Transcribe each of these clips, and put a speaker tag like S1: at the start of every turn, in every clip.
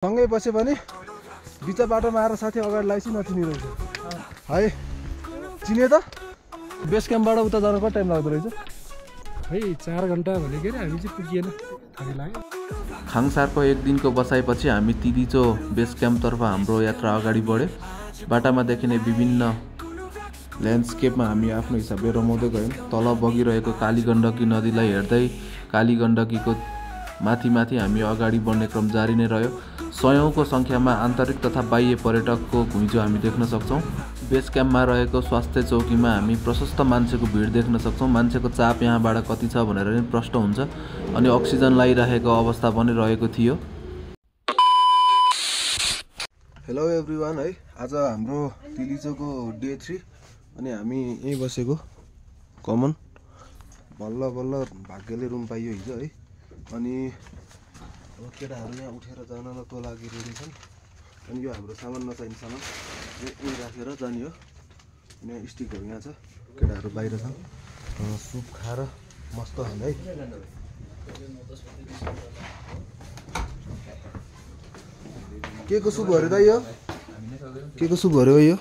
S1: सँगै बस्यो भने बिच बाटोमा आएर साथी अगाडि लाइसी नचिनिरहेछ है। चिने त बेस क्याम्पबाट उता जान कति टाइम लाग्दो रहेछ?
S2: खै 4 घण्टा भनेको रे हामी चाहिँ पुगिएन। थाहा लाग्यो।
S3: खाङसारको एक दिनको बसाइपछि हामी तिलिचो बेस क्याम्पतर्फ हाम्रो यात्रा अगाडि बढ्यो। बाटामा देखिने विभिन्न ल्यान्डस्केपमा हामी आफ्नो हिसाबले रमाउँदै गयौँ। तल बगिरहेको कालीगण्डकी नदीलाई हेर्दै कालीगण्डकीको माथि हामी अगाडि बढ्ने क्रम जारी नै रह्यो। सयौंको सङ्ख्यामा आन्तरिक तथा बाह्य पर्यटकको घुइँचो हामी देख्न सक्छौँ। बेस क्याम्पमा रहेको स्वास्थ्य चौकीमा हामी प्रशस्त मान्छेको भिड देख्न सक्छौँ। मान्छेको चाप यहाँबाट कति छ भनेर नि प्रश्न हुन्छ। अनि अक्सिजन लगाइरहेको अवस्था पनि रहेको थियो।
S1: हेलो एभ्रिवान है, आज हाम्रो तिलिचोको डे 3 अनि हामी यहीँ बसेको कमन। बल्ल भाग्यले रुम पाइयो हिजो है। अनि अब केटाहरू यहाँ उठेर जानको लागि रेडी छन्। अनि यो हाम्रो सामान नचाहिने सामान यहीँ राखेर जाने हो। अनि स्टिकहरू यहाँ छ, केटाहरू बाहिर छन्। सुप खाएर मस्त खाने है। के को सुप भर्यो दाइ? यो के को सुप भर्यो? यो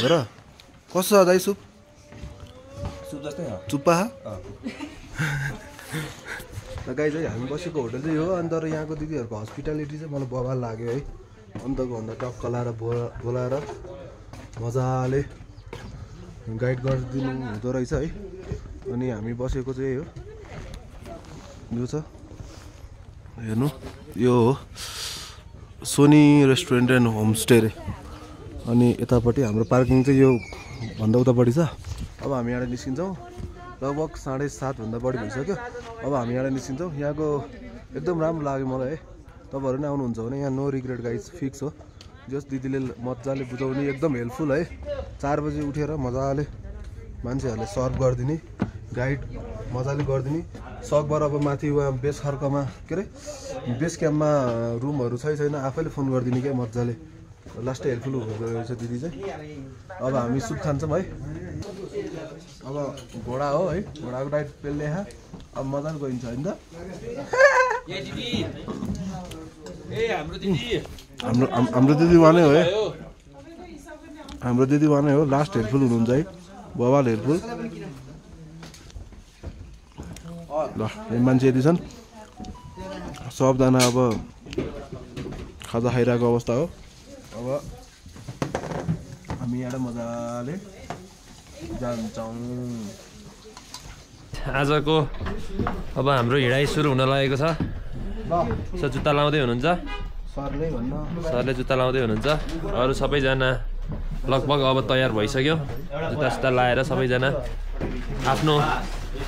S1: हो र? कसो छ दाइ सुप? चुप्पा र गाई चाहिँ हामी बसेको होटल चाहिँ हो। अनि तर यहाँको दिदीहरूको हस्पिटालिटी चाहिँ मलाई बवाल लाग्यो है। अन्तको भन्दा टक्क लाएर बोलाएर मजाले गाइड गरिदिनु हुँदो रहेछ है। अनि हामी बसेको चाहिँ हो यो छ, हेर्नु यो हो सोनी रेस्टुरेन्ट एन्ड होमस्टे रे। अनि यतापट्टि हाम्रो पार्किङ चाहिँ यो भन्दा उतापट्टि छ। अब हामी यहाँबाट निस्किन्छौँ। लगभग 7:30 भन्दा बढी भइसक्यो। अब हामी यहाँबाट निस्किन्छौँ। यहाँको एकदम राम्रो लाग्यो मलाई है। तपाईँहरू नै आउनुहुन्छ भने यहाँ नो रिग्रेट गाइज फिक्स हो। जस दिदीले मजाले बुझाउने, एकदम हेल्पफुल है। 4 बजी उठेर मजाले मान्छेहरूले सर्भ गरिदिने, गाइड मजाले गरिदिने। सकभर अब माथि उहाँ बेस खर्कमा के अरे बेस क्याम्पमा रुमहरू छैन, आफैले फोन गरिदिने क्या मजाले। लास्टै हेल्पफुल हुँदो रहेछ दिदी चाहिँ। अब हामी सुप खान्छौँ है। अब घोडा हो है, घोडाको टाइट पेल्ने अब मजाले गइन्छ होइन त। हाम्रो दिदी वानै हो है, हाम्रो दिदी वानै हो। लास्ट हेल्पफुल हुनुहुन्छ है, बवाल हेल्पफुल। ल मान्छे यति छन्, सबजना अब खाजा खाइरहेको अवस्था हो। अब हामी यहाँ मजाले जान्छौँ।
S4: आजको अब हाम्रो हिँडाइ सुरु हुन लागेको छ। सर जुत्ता लाउँदै हुनुहुन्छ? सरले जुत्ता लाउँदै हुनुहुन्छ। अरू सबैजना लगभग अब तयार भइसक्यो। जुत्ता लाएर सबैजना आफ्नो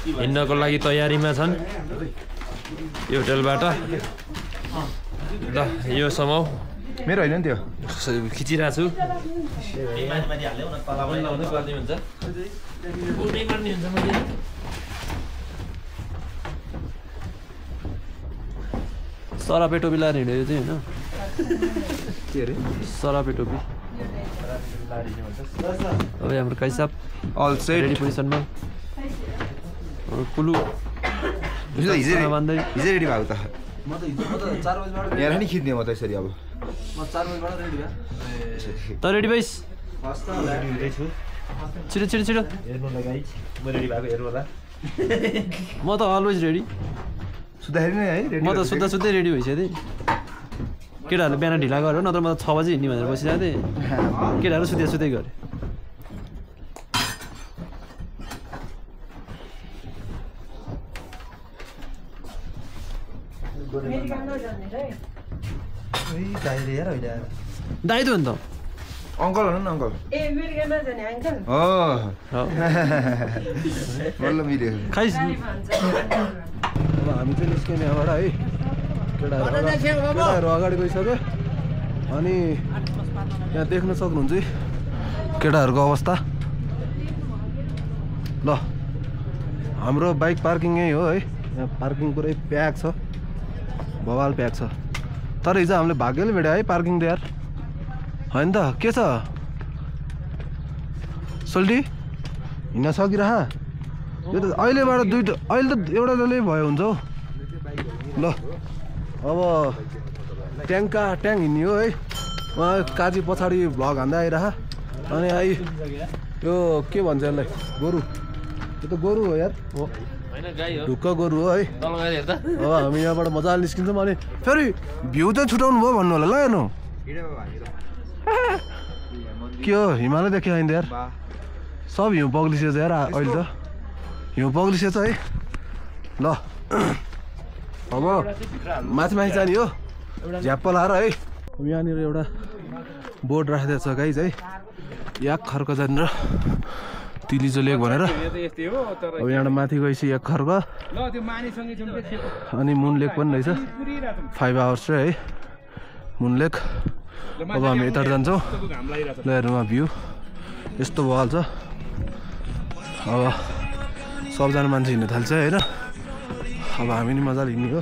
S4: हिँड्नको लागि तयारीमा छन् यो होटलबाट। ल यो समाउ
S1: मेरो होइन नि त्यो
S4: खिचिरहेको छु। सरापे टोपी लाएर हिँड्यो चाहिँ होइन?
S1: के अरे
S4: सरापे टोपी। अब हाम्रो कैसाब
S1: अल सेट
S4: रेडी पोजिसनमा। कुलु
S5: हिजो रेडी भएको त
S1: म त 4 बजीबाट
S5: यहाँ नि खिच्ने म त यसरी। अब
S1: म 4 बजीबाट रेडी भए
S4: त रेडी भइस? छिटो
S5: हेर्नुलाई गाइस म रेडी भएको हेर्नु होला।
S4: म त अलवेज रेडी।
S5: सुत्दाखेरि नै है रेडी?
S4: म त सुत्दै रेडी भइसक्यो थिएँ। केटाहरूले बिहान ढिला गरेर नत्र म त 6 बजी हिँड्ने भनेर बसिरहेको थिएँ। केटाहरू सुत्दै गरे। दाइ त हो नि त
S5: अङ्कल हुनु नि अङ्कल। हो बल्ल मिल्यो।
S4: खाइस।
S1: अब हामी चाहिँ निस्क्यौँ यहाँबाट है। केटाहरू अगाडि गइसक्यो। अनि यहाँ देख्न सक्नुहुन्छ केटाहरूको अवस्था। ल हाम्रो बाइक पार्किङ यही हो है। यहाँ पार्किङ पुरै प्याक छ, बवाल प्याक छ। तर हिजो हामीले भाग्यले भेट्यो है पार्किङ त यार, होइन त? के छ सोल्टी हिँड्न सकिरह? यो त अहिलेबाट अहिले त एउटा डल्लै भयो हुन्छ हौ। ल अब ट्याङका ट्याङ हिँड्ने हो है। उहाँ काजी पछाडि भ्लग हान्दै आइरह। अनि आई यो के भन्छ यसलाई गोरु, यो त गोरु हो यार, हो
S4: होइन गाई हो,
S1: ढुक्क गोरु हो है।
S4: तल गएर हेर्दा
S1: अब हामी यहाँबाट मजाले निस्किन्छौँ। अनि फेरि भ्यू चाहिँ छुटाउनु भयो भन्नु होला ल हेर्नु के हो हिमालय देखि आइन्छ यार, सब हिउँ पग्लिसेछ यार अहिले त, हिउँ पग्लिसेछ है। ल अब माथि माथि जाने हो झ्याप्प लाएर है। यहाँनिर एउटा बोर्ड राखिदिएको छ गाइज है, याक खर्क जानेर तिलिचो लेक भनेर। अब यहाँबाट माथि गएपछि याक खर्क अनि मुन लेक पनि रहेछ, 5 आवर्स है मुन लेक। अब हामी यता जान्छौँ। ल हेर्नुमा भ्यू यस्तो बल छ। अब सबजना मान्छे हिँड्न थाल्छ होइन। अब हामी नि मजाले हिँड्ने हो।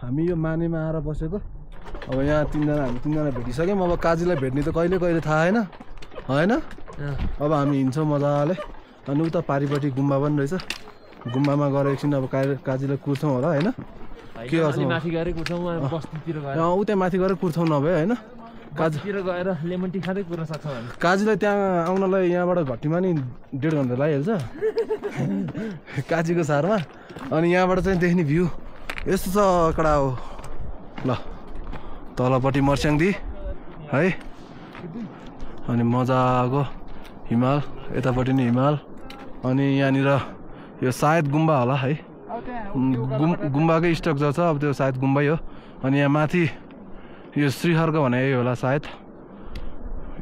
S1: हामी यो मानेमा आएर बसेको। अब यहाँ हामी तिनजना भेटिसक्यौँ। अब काजीलाई भेट्ने त कहिले कहिले थाहा होइन होइन। अब हामी हिँड्छौँ मजाले। अनि उता पारिपट्टि गुम्बा पनि रहेछ, गुम्बामा गएर एकछिन अब काजीलाई कुर्छौँ होला होइन। के गर्छौँ
S4: माथि गएर कुर्छौँ, बस्तीतिर गएर
S1: उतै माथि गएर कुर्छौँ नभए होइन।
S4: काजीतिर गएर लेमन टी खाँदै कुर्न सक्छौँ हामी।
S1: काजीलाई त्यहाँ आउनलाई यहाँबाट घट्टीमा नि 1.5 घन्टा लागिहाल्छ काजीको सारमा। अनि यहाँबाट चाहिँ देख्ने भ्यू यस्तो छ कडा हो। ल तलपट्टि मर्स्याङदी है, अनि मजाको हिमाल, यतापट्टि नि हिमाल। अनि यहाँनिर यो सायद गुम्बा होला है, गुम्बाकै स्ट्रक्चर छ। अब त्यो सायद गुम्बै हो। अनि यहाँ माथि यो श्रीहर्क भने यही होला सायद,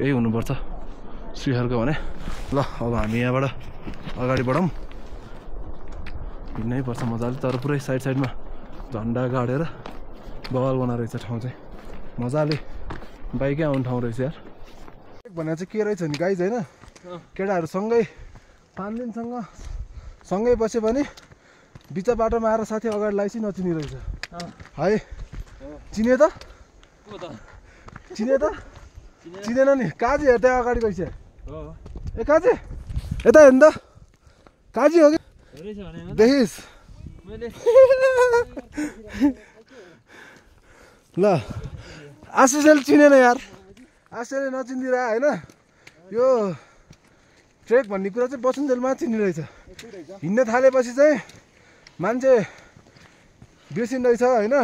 S1: यही हुनुपर्छ श्रीहर्क भने। ल अब हामी यहाँबाट अगाडि बढौँ। हिँड्नै पर्छ मजाले, तर पुरै साइड साइडमा झन्डा गाडेर बवाल बनाएर रहेछ ठाउँ चाहिँ। मजाले बाइकै आउने ठाउँ रहेछ यार। भनेर चाहिँ के रहेछ नि गाइज होइन, केटाहरू सँगै 5 दिनसँग सँगै बस्यो भने बिच बाटोमा आएर साथी अगाडि लगाएपछि नचिने रहेछ है। चिने त चिने त चिनेन नि। काजी हेर त्यहाँ अगाडि गइछ। ए काजी यता हेर्नु त, काजी हो कि देखिस्। ल आशिषले चिनेन यार, आशिषले नचिनिदिएर होइन। यो ट्रेक भन्ने कुरा चाहिँ बसुन्जेलमा चिन्ने रहेछ। हिँड्न थालेपछि चाहिँ मान्छे बिर्सिँदो रहेछ होइन।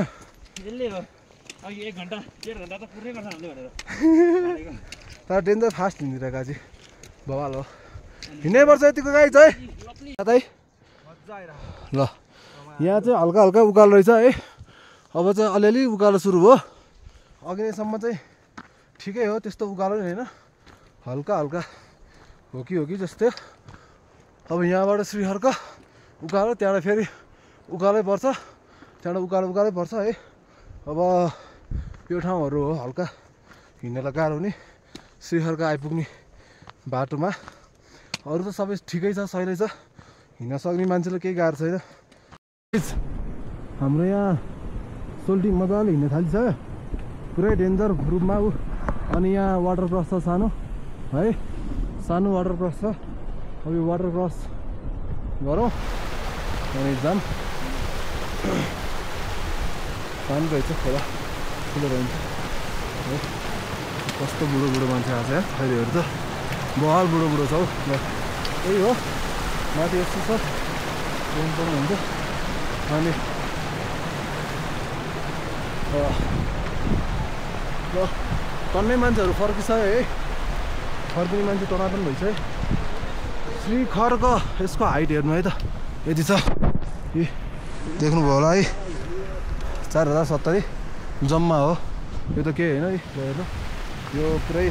S1: तर डेन्जर फास्ट हिँडिदिएर काजी बवाल हो। हिँड्नै पर्छ यतिको गाई चाहिँ है। ल यहाँ चाहिँ हल्का हल्का उकालो रहेछ है। अब चाहिँ अलिअलि उकालो सुरु भयो। अघिसम्म चाहिँ ठिकै हो, त्यस्तो उकालो नि होइन, हल्का हल्का हो कि जस्तै। अब यहाँबाट श्रीहर्क उकालो, त्यहाँबाट फेरि उकालै पर्छ, त्यहाँबाट उकालो पर्छ है। अब यो ठाउँहरू हो हल्का हिँड्नलाई गाह्रो हुने। श्रीहर्क आइपुग्ने बाटोमा अरू त सबै ठिकै छ, सहिलै छ। हिँड्न सक्ने मान्छेलाई केही गाह्रो छैन। हाम्रो यहाँ सोल्टी मजाले हिँड्न थालिसक्यो, पुरै डेन्जर रूपमा ऊ। अनि यहाँ वाटर क्रस छ सानो है, सानो वाटर क्रस छ। अब यो वाटर क्रस गरौँ अनि जाम। सानो रहेछ खोला, ठुलो रहन्छ है। कस्तो बुढो मान्छे आएको छ यार अहिलेहरू त, बहल बुढो छ हौ। ल त्यही हो, माथि यस्तो छ ट्रेन पनि हुन्छ। अनि ल टन्नै मान्छेहरू फर्किसक्यो है, फर्किने मान्छे टनाटन भइसक्यो। श्रीहर्क यसको हाइट हेर्नु है त यति छ, ए देख्नुभयो होला है, 4070 जम्मा हो। यो त के होइन है, हेर्नु यो पुरै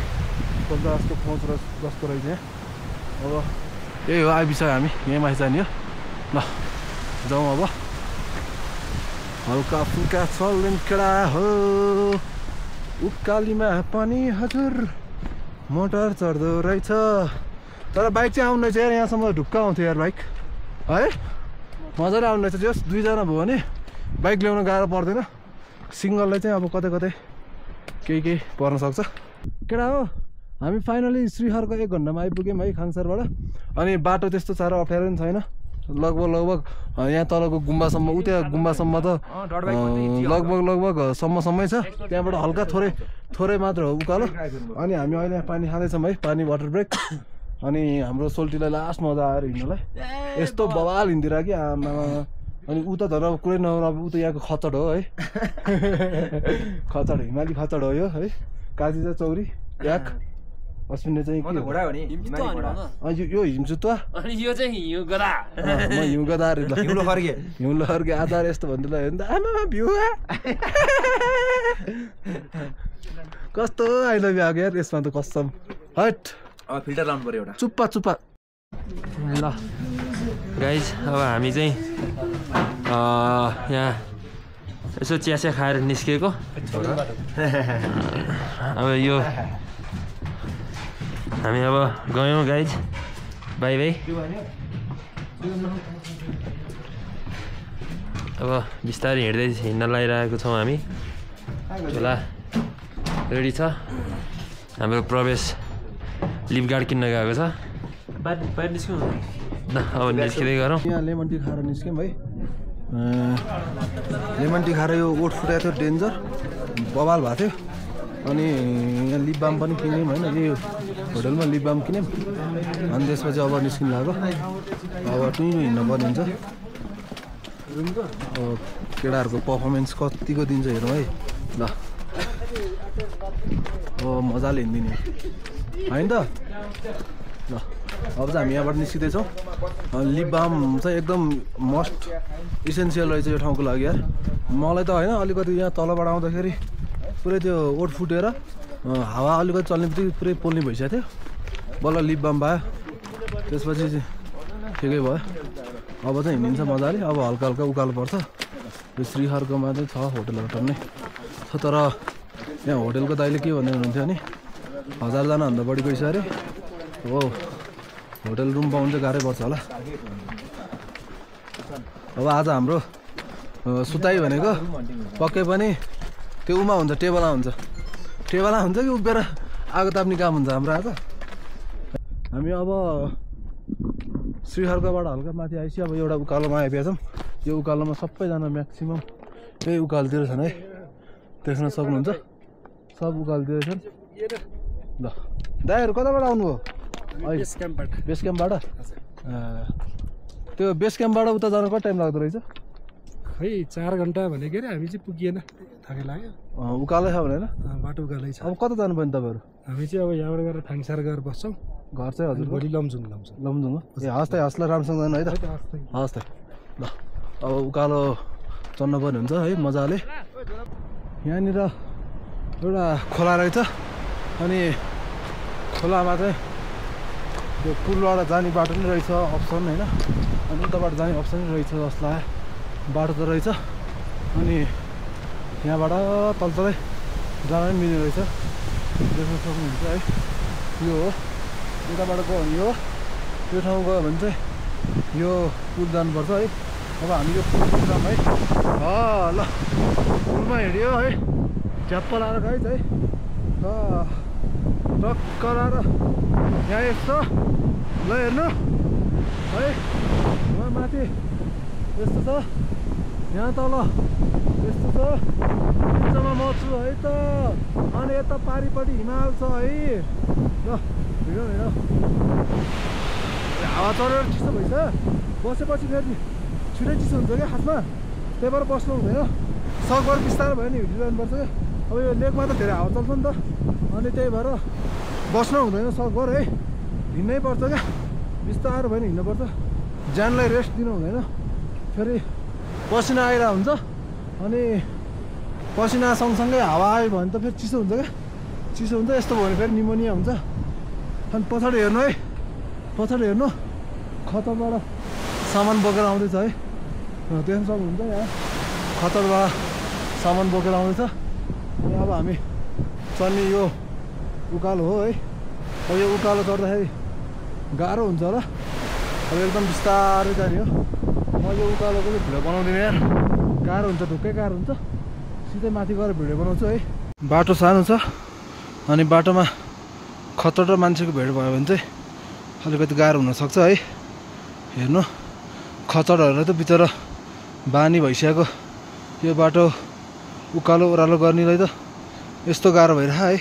S1: कब्जा जस्तो पहुँच जस्तो रहेछ यहाँ। अब यही हो, आइपुग्यो हामी, यहीँ माथि जाने हो। ल जाउँ अब। हल्का फुल्का चल्ने केडा हो उकालीमा पनि हजुर मोटर चढ्दो रहेछ। तर बाइक चाहिँ आउनु रहेछ यार, यहाँसम्म ढुक्क आउँथ्यो यार बाइक है, मजाले आउनु रहेछ। जस 2जना भयो भने बाइक ल्याउन गाह्रो पर्दैन, सिङ्गललाई चाहिँ अब कतै केही पर्न सक्छ। केटा हो हामी फाइनली श्रीहर्क 1 घन्टामा आइपुग्यौँ है खाङसारबाट। अनि बाटो त्यस्तो साह्रो अप्ठ्यारो पनि छैन लगभग यहाँ तलको गुम्बासम्म उता गुम्बासम्म त लगभग सम्मै छ। त्यहाँबाट हल्का थोरै मात्र हो उकालो। अनि हामी अहिले पानी खाँदैछौँ है, पानी वाटर ब्रेक। अनि हाम्रो सोल्टीलाई लास्ट मजा आएर हिँड्नलाई यस्तो बवाल हिँडिदिएर कि आमा। अनि उता धर कुरै नराम्रो उता यहाँको खचड हो है खचड हिमाली खचड हो यो है। काजी चौरी याक अश्विनले चाहिँ के
S5: घोडा हो नि
S1: यो हिमजुत्वा
S4: अनि यो चाहिँ हिउँ गदा
S1: म हिउँ गदा हिउँलो खर्के आधार यस्तो भन्दै ल आमामा भ्यू कस्तो आई लभ यु आएको यार यसमा त कसम हट
S5: फिल्टर लाउनु पर्यो एउटा
S1: चुप्पा
S4: ल गाइज अब हामी चाहिँ यहाँ यसो चिया खाएर निस्केको। अब यो हामी अब गयौँ गाइज, बाई बाई। अब बिस्तारै हिँड्न लागिरहेको छौँ हामी। झोला रेडी छ, हाम्रो प्रवेश लिप गार्ड किन्न गएको छ। बाहिर निस्क्यौँ न, अब निस्किँदै गरौँ।
S1: यहाँ लेमन टी खाएर निस्क्यौँ है। लेमन टी खाएर यो ओठ फुटाएको थियो, डेन्जर बवाल भएको थियो। अनि यहाँ लिप बाम पनि किन्यौँ होइन, यो होटलमा लिप बाम किन्यौँ। अनि त्यसपछि अब निस्किनु लाग्यो। अब टुइनो हिँड्न पर्ने हुन्छ। अब केटाहरूको पर्फर्मेन्स कतिको दिन्छ हेरौँ है ल। अब मजाले हिँडिदिने होइन त ल। अब चाहिँ हामी यहाँबाट निस्किँदैछौँ। लिप बाम चाहिँ एकदम मस्ट इसेन्सियल रहेछ यो ठाउँको लागि यार। मलाई त होइन अलिकति यहाँ तलबाट आउँदाखेरि पुरै त्यो ओठ फुटेर हावा अलिकति चल्ने बित्तिकै पुरै पोल्ने भइसकेको थियो। बल्ल लिप बाम भयो, त्यसपछि ठिकै भयो। अब चाहिँ हिँडिन्छ मजाले। अब हल्का हल्का उकालो पर्छ। यो श्रीहर्कमा चाहिँ छ होटल नै छ, तर यहाँ होटलको दाइले के भन्दै हुनुहुन्थ्यो भने 1000 जनाभन्दा बढी गइसक्यो अरे हो, होटल रुम पाउनु चाहिँ गाह्रै पर्छ होला। अब आज हाम्रो सुताइ भनेको पक्कै पनि त्यो उमा हुन्छ, टेबला हुन्छ कि उभिएर आगो ताप्ने काम हुन्छ हाम्रो आज। हामी अब श्रीहर्कबाट हल्का माथि आइसक्यो। अब एउटा उकालोमा आइपुगेका छौँ। यो उकालोमा सबैजना म्याक्सिमम् त्यही उकालोतिर छन् है, देख्न सक्नुहुन्छ। सब उकालोतिर छन् ल। दाइहरू कताबाट आउनुभयो? बेस क्याम्पबाट। त्यो बेस क्याम्पबाट उता जानु कति टाइम लाग्दो रहेछ?
S2: खै 4 घन्टा भनेको अरे, हामी चाहिँ पुगिएन, थाकै लाग्यो।
S1: उकालै छ भने
S2: बाटो उकालै छ।
S1: अब कता जानु पर्ने तपाईँहरू?
S2: हामी चाहिँ अब यहाँबाट गएर थाङसार गएर बस्छौँ।
S1: घर चाहिँ हजुर
S2: भोलि लमजुङ
S1: हो। ए हस् त राम्रोसँग जानु है त। हस् त ल। अब उकालो चढ्नु पर्ने हुन्छ है मजाले। यहाँनिर एउटा खोला रहेछ। अनि खोलामा चाहिँ त्यो पुलबाट जाने बाटो पनि रहेछ अप्सन होइन, अनि उताबाट जाने अप्सन पनि रहेछ जस्तो लाग्यो। बाटो त रहेछ। अनि यहाँबाट तलतलै जान पनि मिल्ने रहेछ, देख्न सक्नुहुन्छ है। यो हो उताबाट गयो भने यो ठाउँ गयो भने चाहिँ यो पुल जानुपर्छ है। अब हामी यो पुल जाऊँ है। ल पुलमा हिँड्यो है, झ्याप्प लाएर गएछ है। टक्क लाएर यहाँ यस्तो ल हेर्नु है, उहाँ माथि यस्तो छ, यहाँ तल यस्तो छ, बिचमा म छु है त। अनि यता पारिपट्टि हिमाल छ है। ल हिँड हावा चढेर चिसो भइछ, बसेपछि फेरि छिटै चिसो हुन्छ क्या खासमा, त्यही भएर बस्नु हुँदैन। सकभर बिस्तारै भयो नि हिँड्दै जानुपर्छ क्या। अब यो लेकमा त धेरै हावा चल्छ नि त, अनि त्यही भएर बस्नु हुँदैन सकभर है, हिँड्नै पर्छ क्या। बिस्तारो भयो नि हिँड्नुपर्छ, ज्यानलाई रेस्ट दिनु हुँदैन। फेरि पसिना आइरहेको हुन्छ, अनि पसिना सँगसँगै हावा आयो भने त फेरि चिसो हुन्छ क्या। चिसो हुन्छ, यस्तो भयो भने फेरि निमोनिया हुन्छ। अनि पछाडि हेर्नु है, पछाडि हेर्नु खतरबाट सामान बोकेर आउँदैछ है, देख्न सक्नुहुन्छ। यहाँ खतरबाट सामान बोकेर आउँदैछ। अनि अब हामी चल्ने यो उकालो हो है। अब यो उकालो चढ्दाखेरि गाह्रो हुन्छ होला। अब एकदम बिस्तारै जाने हो। म यो उकालोको चाहिँ भिडियो बनाउँदिनँ यार, गाह्रो हुन्छ, ढुक्कै गाह्रो हुन्छ। सिधै माथि गएर भिडियो बनाउँछु है। बाटो सानो छ, अनि बाटोमा खतरा मान्छेको भेट भयो भने चाहिँ अलिकति गाह्रो हुनसक्छ है। हेर्नु खचडहरूलाई त बिचरा बानी भइसकेको यो बाटो उकालो ओह्रालो गर्नेलाई त यस्तो गाह्रो भइरह है।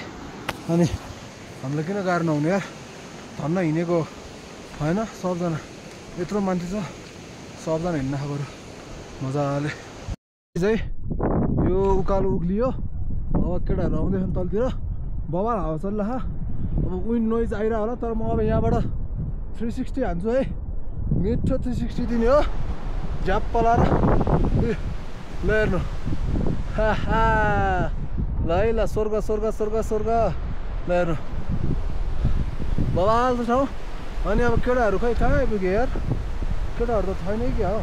S1: अनि हामीलाई किन गाह्रो नहुने यार, धन्न हिँडेको होइन सबजना, यत्रो मान्छे छ सबजना हिँड्न खाएको मजाले चाहिँ यो उकालो उक्लियो। अब केटाहरू आउँदैछन् तलतिर, बवाल हावा चल्ला। अब विन्ड नोइज आइरह होला, तर म अब यहाँबाट 360 हान्छु है, मिठो 360 दिने हो झ्याप्प लाएर। ल हेर्नु, ल है ल, स्वर्ग स्वर्ग स्वर्ग स्वर्ग। ल हेर्नु बवाल छ ठाउँ। अनि अब केटाहरू खै कहाँ आइपुग्यो यार, केटाहरू त छैन क्या हो,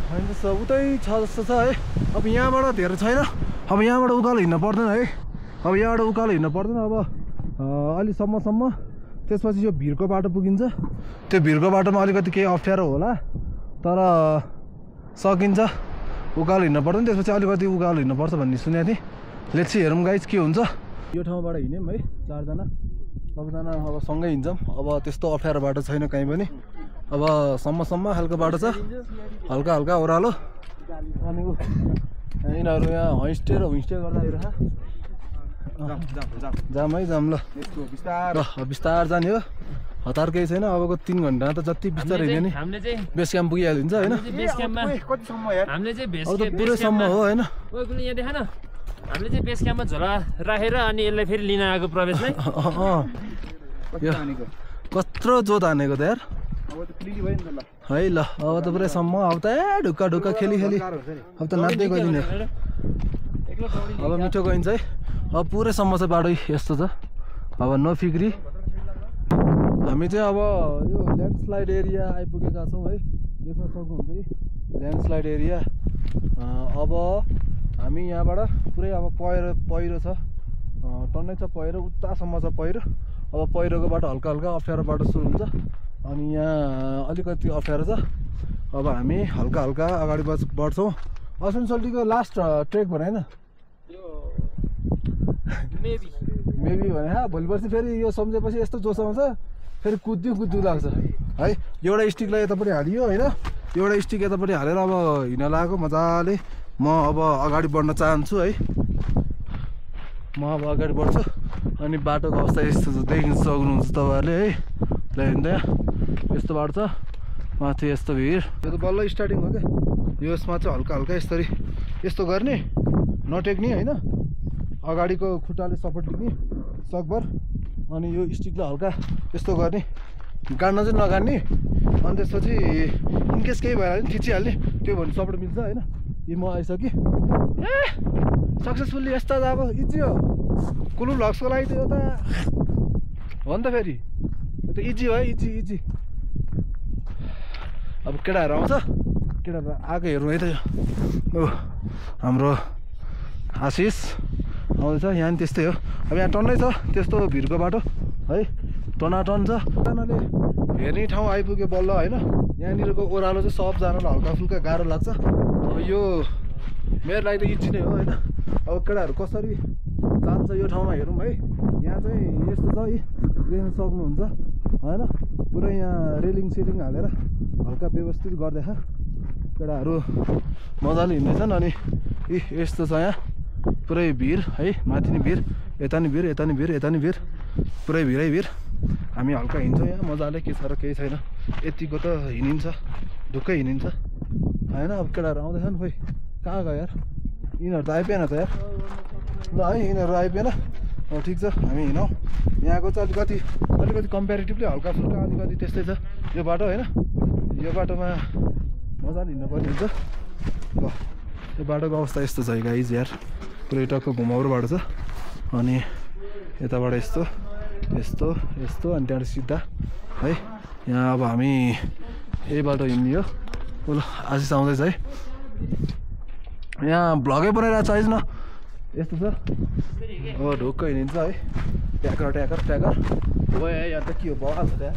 S1: छैन जस्तो उतै छ जस्तो छ है। अब यहाँबाट धेरै छैन, अब यहाँबाट उकालो हिँड्न पर्दैन है, अब यहाँबाट उकालो हिँड्न पर्दैन। अब अलिसम्म त्यसपछि यो भिरको बाटो पुगिन्छ। त्यो भिरको बाटोमा अलिकति केही अप्ठ्यारो होला, तर सकिन्छ, उकालो हिँड्न पर्दैन। त्यसपछि अलिकति उकालो हिँड्नुपर्छ भन्ने सुनेको थिएँ। लेट्स सी हेरौँ गाइज के हुन्छ। यो ठाउँबाट हिँड्यौँ है, 4 जना, सबजना अब सँगै हिँड्छौँ। अब त्यस्तो अप्ठ्यारो बाटो छैन कहीँ पनि, अब सम्म खालको बाटो छ, हल्का हल्का ओह्रालो। अनि यिनीहरू यहाँ होमस्टे र होमस्टे गर्दा आइरह जाम है, जाम। ल बिस्तार जाने हो, हतार केही छैन। अबको 3 घन्टा त जति बिस्तार हिँड्यो नि बेस क्याम्प पुगिहालिन्छ होइन। अब त पुरैसम्म हो होइन।
S4: हामीले चाहिँ बेस क्याम्पमा झोला राखेर अनि यसलाई फेरि लिन आएको प्रवेशलाई
S1: कत्रो जोत हानेको त यार है। ल अब त पुरैसम्म, अब त ढुक्का ढुक्का खेली अब त नाच्दै गइदिने। अब मिठो गइन्छ है। अब पुरैसम्म चाहिँ बाटो यस्तो छ, अब नो फिक्री। हामी चाहिँ अब यो ल्यान्डस्लाइड एरिया आइपुगेका छौँ है, देख्न सक्नुहुन्छ है ल्यान्डस्लाइड एरिया। अब हामी यहाँबाट पुरै अब पहिरो छ, टन्नै छ पहिरो, उतासम्म छ पहिरो। अब पहिरोको बाटो हल्का हल्का अप्ठ्यारो बाटो सुरु हुन्छ, अनि यहाँ अलिकति अप्ठ्यारो छ। अब हामी हल्का हल्का अगाडि बढ्छौँ। असनसोल्टीको लास्ट ट्रेक भने होइन मेबी भने भोलि पर्सि फेरि यो सम्झेपछि यस्तो जोस आउँछ, फेरि कुद्दिउँ लाग्छ है। एउटा स्टिकलाई यतापट्टि हालियो होइन, एउटा स्टिक यतापट्टि हालेर अब हिँड्न लागेको मजाले। म अब अगाडि बढ्न चाहन्छु है, म अब अगाडि बढ्छु। अनि बाटोको अवस्था यस्तो छ, देख्न सक्नुहुन्छ तपाईँहरूले है। ल हिँड्दा यस्तो बाटो छ, माथि यस्तो भिड। यो त बल्ल स्टार्टिङ हो क्या, यसमा चाहिँ हल्का हल्का यसरी यस्तो गर्ने, नटेक्ने होइन, अगाडिको खुट्टाले सपोर्ट लिने सकभर। अनि यो स्टिकलाई हल्का यस्तो गर्ने, गाड्न चाहिँ नगाड्ने। अनि त्यसपछि इनकेस केही भएर पनि खिचिहाल्ने, त्यो भने सपोर्ट मिल्छ होइन। यी म आइसकेँ सक्सेसफुल्ली, यस्तो अब इजी हो कुलु भ्लग्सको लागि त। यो त हो नि त, फेरि यो त इजी हो है, इजी। अब केटाहरू आउँछ, केटाहरू आएको हेर्नु है त। यो हाम्रो आशिष आउँदैछ, यहाँ नि त्यस्तै हो। अब यहाँ टन्नै छ त्यस्तो भिरको बाटो है, टनाटन छ। जनाले हेर्ने ठाउँ आइपुग्यो बल्ल होइन। यहाँनिरको ओह्रालो चाहिँ सबजनालाई हल्का फुल्का गाह्रो लाग्छ। अब यो मेरो लागि त इजी नै हो होइन। अब केटाहरू कसरी जान्छ यो ठाउँमा हेरौँ है। यहाँ चाहिँ यस्तो छ है, देख्न सक्नुहुन्छ होइन, पुरै यहाँ रेलिङ सेलिङ हालेर हल्का व्यवस्थित गर्दैछ। केटाहरू मजाले हिँड्दैछन्। अनि यस्तो छ यहाँ पुरै भिड है, माथि नि भिड, यता नि भिड, यता नि भिड, यता नि भिड, पुरै भिडै भिड। हामी हल्का हिँड्छौँ यहाँ मजाले, के छ र केही छैन, यतिको त हिँडिन्छ, ढुक्कै हिँडिन्छ होइन। अब केटाहरू आउँदैछन्, खोइ कहाँ गयो यार, यिनीहरू त आइपुगेन त यार। ल है यिनीहरू आइपुगेन, अब ठिक छ हामी हिँडौँ। यहाँको चाहिँ अलिकति कम्पेरिटिभली हल्का फुल्का अलिकति त्यस्तै छ यो बाटो होइन। यो बाटोमा मजाले हिँड्नु पर्ने हुन्छ। ल यो बाटोको अवस्था यस्तो छ गाइज यार, पुरै टक्क घुमाउरो बाटो छ। अनि यताबाट यस्तो यस्तो यस्तो, अनि त्यहाँबाट सिधा है। यहाँ अब हामी यही बाटो हिँड्ने हो। ल आशिष आउँदैछ है, यहाँ भ्लगै बनाइरहेको छ आइज न, यस्तो छ। अब ढुक्क हिँडिन्छ है, ट्याकर हो यहाँ त के हो बवाल छ त्यहाँ।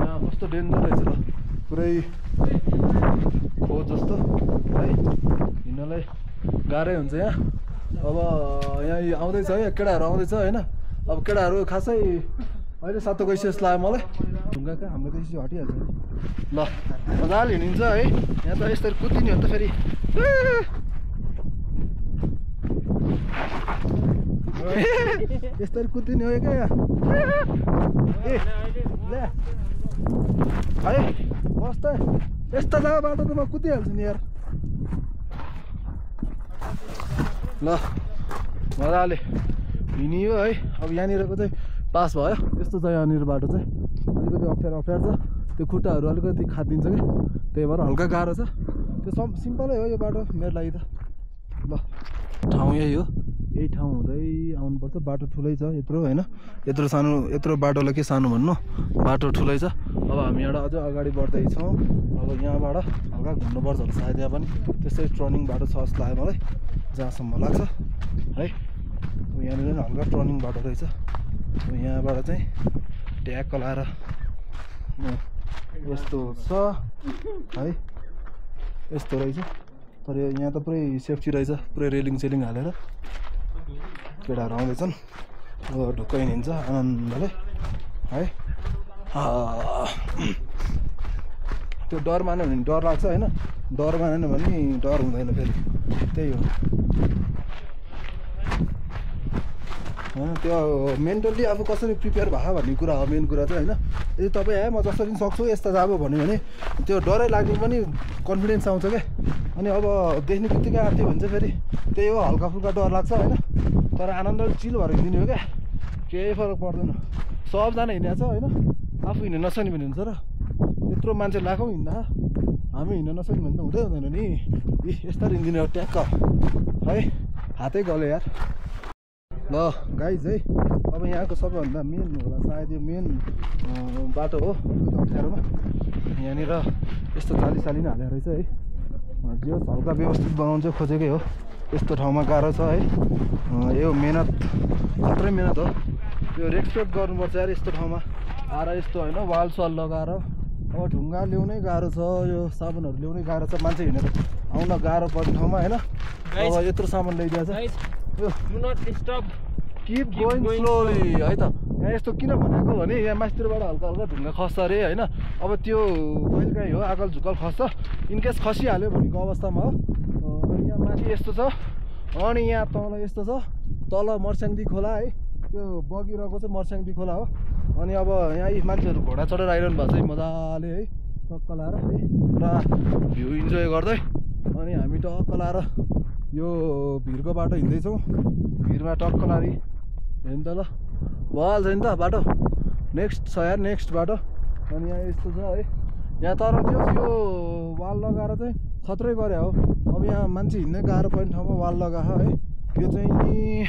S1: यहाँ कस्तो डेन्जर रहेछ ल, पुरै खोज जस्तो है, हिँड्नलाई गाह्रै हुन्छ यहाँ। अब यहाँ आउँदैछ है, केटाहरू आउँदैछ होइन। अब केटाहरू खासै अहिले सातो गइसकेको जस्तो लाग्यो मलाई। ढुङ्गा कहाँ हाम्रो त यसरी हटिहाल्छ ल मजाले हिँडिन्छ है यहाँ त यस्तरी कुद्दिने हो नि त फेरि यस्तरी कुद्दिने हो क्या यहाँ ए ल है मस्त यस्तो जग्गा बाटो त म कुदिहाल्छु नि यार ल मजाले हिँडियो है अब यहाँनिरको चाहिँ पास भयो यस्तो छ यहाँनिर बाटो चाहिँ अलिकति अप्ठ्यारो छ त्यो खुट्टाहरू अलिकति खादिन्छ कि त्यही भएर हल्का गाह्रो छ त्यो सिम्पलै हो यो बाटो मेरो लागि त ल ठाउँ यही हो यही ठाउँ हुँदै आउनुपर्छ बाटो ठुलै छ यत्रो होइन यत्रो सानो यत्रो बाटोलाई के सानो भन्नु बाटो ठुलै छ अब हामी एउटा अझ अगाडि बढ्दैछौँ अब यहाँबाट हल्का घुम्नुपर्छ होला सायद यहाँ पनि त्यस्तै टर्निङ बाटो छ जस्तो लाग्यो मलाई जहाँसम्म लाग्छ है यहाँनिर हल्का टर्निङ बाटो रहेछ यहाँबाट चाहिँ ट्याक्क लाएर यस्तो छ है यस्तो रहेछ तर यहाँ त पुरै सेफ्टी रहेछ पुरै रेलिङ सेलिङ हालेर केटाहरू आउँदैछन् ढुक्कै हिँड्छ आनन्दले है त्यो डर मान्यो भने डर लाग्छ होइन डर मानेन भने डर हुँदैन फेरि त्यही हो होइन त्यो मेन्टल्ली अब कसरी प्रिपेयर भयो भन्ने कुरा हो मेन कुरा चाहिँ होइन यदि तपाईँ म जसरी पनि सक्छु यस्तो जाब भन्यो भने त्यो डरै लाग्ने पनि कन्फिडेन्स आउँछ क्या अनि अब देख्ने बित्तिकै आएको भने चाहिँ फेरि त्यही हो हल्का फुल्का डर लाग्छ होइन तर आनन्दले चिल भएर हिँडिदिने हो क्या केही फरक पर्दैन सबजना हिँडेको छ होइन आफू हिँड्न नसक्ने भने हुन्छ र यत्रो मान्छे लाखौँ हिँड्दा हामी हिँड्न नसक्ने भने त हुँदैन नि यस्तरी हिँडिदिने हो ट्याक्क है हातै गल्यो यार ल गाइज है अब यहाँको सबैभन्दा मेन होला सायद यो मेन बाटो हो अप्ठ्यारोमा यहाँनिर यस्तो चाली पनि हालेको रहेछ है जो हल्का व्यवस्थित बनाउनु चाहिँ खोजेकै हो यस्तो ठाउँमा गाह्रो छ है यो मेहनत खत्रै मेहनत हो यो रेस्पेक्ट गर्नुपर्छ यार यस्तो ठाउँमा आएर यस्तो होइन वाल साल लगाएर अब ढुङ्गा ल्याउनै गाह्रो छ यो साबुनहरू ल्याउनै गाह्रो छ मान्छे हिँडेर आउन गाह्रो पर्ने ठाउँमा होइन अब यत्रो सामान ल्याइदिएको छ किप गोइङ स्लोली है त यहाँ यस्तो किन भनेको भने यहाँ माथितिरबाट हल्का हल्का ढुङ्गा खस्छ अरे होइन अब त्यो कहिलेकाहीँ हो आकल झुकल खस्छ इनकेस खसिहाल्यो भनेको अवस्थामा हो अनि यहाँ माथि यस्तो छ अनि यहाँ तल यस्तो छ तल मर्स्याङदी खोला है त्यो बगिरहेको चाहिँ मर्स्याङदी खोला हो अनि अब यहाँ यी मान्छेहरू घोडा चढेर आइरहनु भएको छ मजाले है टक्क लाएर है पुरा भ्यू इन्जोय गर्दै अनि हामी टक्क लाएर यो भिरको बाटो हिँड्दैछौँ भिरमा टक्क लारी हेर्नु त ल भइहाल्छ नि त बाटो नेक्स्ट छ यार नेक्स्ट बाटो अनि यहाँ यस्तो छ है यहाँ तर यो वाल लगाएर चाहिँ खत्रै गरे हो अब यहाँ मान्छे हिँड्नै गाह्रो पर्ने ठाउँमा वाल लगायो है यो चाहिँ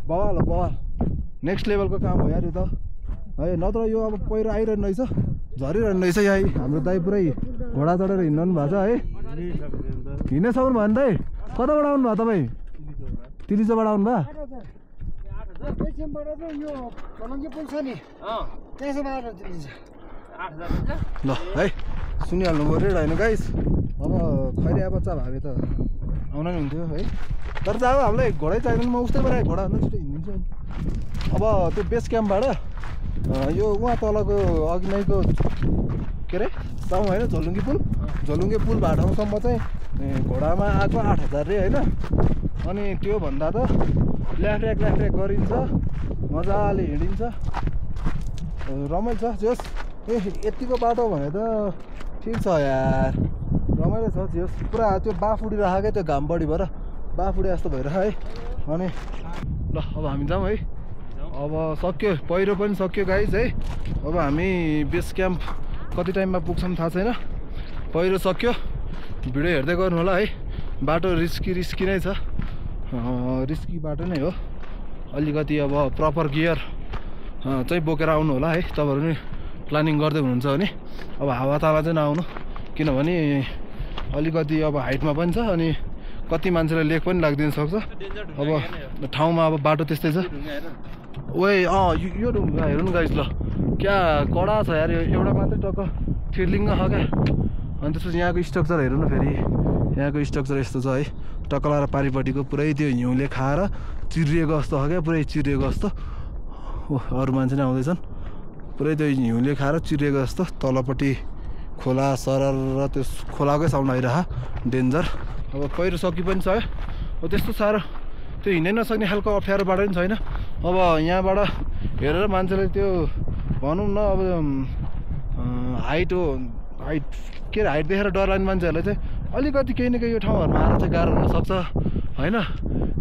S1: बवाल हो बवाल नेक्स्ट लेभलको काम हो यार यो त है नत्र यो अब पहिरो आइरहनु रहेछ झरिरहनु रहेछ यहाँ हाम्रो दाइ पुरै घोडा चढेर हिँड्नु भएको छ है हिँड्न सक्नु भयो नि दाइ कताबाट आउनु भयो तपाईँ तिलिचोबाट आउनु भयो ल है सुनिहाल्नु पऱ्यो होइन गाइस अब खैरिया बच्चा भए त आउन नि हुन्थ्यो है तर चाहिँ अब हामीलाई घोडै चाहिँदैन म उस्तै बनाएँ घोडा भन्दा छिटो हिँडिदिन्छु अब त्यो बेस क्याम्पबाट यो उहाँ तलको अघि नैको के अरे ठाउँ होइन झोलुङ्गे पुल भएको ठाउँसम्म चाहिँ घोडामा आएको 8,000 रे होइन अनि त्योभन्दा त ल्याफ्रेक गरिन्छ मजाले हिँडिन्छ रमाइलो छ जोस् यतिको बाटो भने त ठिक छ यार रमाइलो छ जोस् पुरा त्यो बाफुडी राखेको त्यो घाम बढी भएर बाफुडी जस्तो भएर है अनि ल अब हामी जाउँ है अब सक्यो पहिरो पनि सक्यो गाइज है अब हामी बेस क्याम्प कति टाइममा पुग्छौँ थाहा छैन पहिरो सक्यो भिडियो हेर्दै गर्नु होला है बाटो रिस्की नै छ रिस्की बाटो नै हो अलिकति अब प्रपर गियर चाहिँ बोकेर आउनु होला है तपाईँहरू नि प्लानिङ गर्दै हुनुहुन्छ भने अब हावाताला चाहिँ नआउनु किनभने अलिकति अब हाइटमा पनि छ अनि कति मान्छेलाई लेक पनि लाग्दिन सक्छ अब ठाउँमा अब बाटो त्यस्तै छ ओए यो ढुङ्गा हेर्नु न गाइस ल क्या कडा छ यार यो एउटा मात्रै टक्क थिर्लिङ्ग छ क्या अनि त्यसपछि यहाँको स्ट्रक्चर हेर्नु न फेरि यहाँको स्ट्रक्चर यस्तो छ है टक्क लाएर पारिपट्टिको पुरै त्यो हिउँले खाएर चिरिएको जस्तो छ क्या पुरै चिरिएको जस्तो अरू मान्छे नै आउँदैछन् पुरै त्यो हिउँले खाएर चिरेको जस्तो तलपट्टि खोला सरर र त्यो खोलाकै साउन्ड आइरह डेन्जर। अब पहिरो सकि पनि छ है, अब त्यस्तो साह्रो त्यो हिँड्नै नसक्ने खालको अप्ठ्यारो बाटो पनि छैन। अब यहाँबाट हेरेर मान्छेले त्यो भनौँ न अब हाइट के अरे हाइट देखेर डर लाग्ने मान्छेहरूलाई चाहिँ अलिकति केही न केही यो ठाउँहरूमा आएर चाहिँ गाह्रो हुनसक्छ होइन।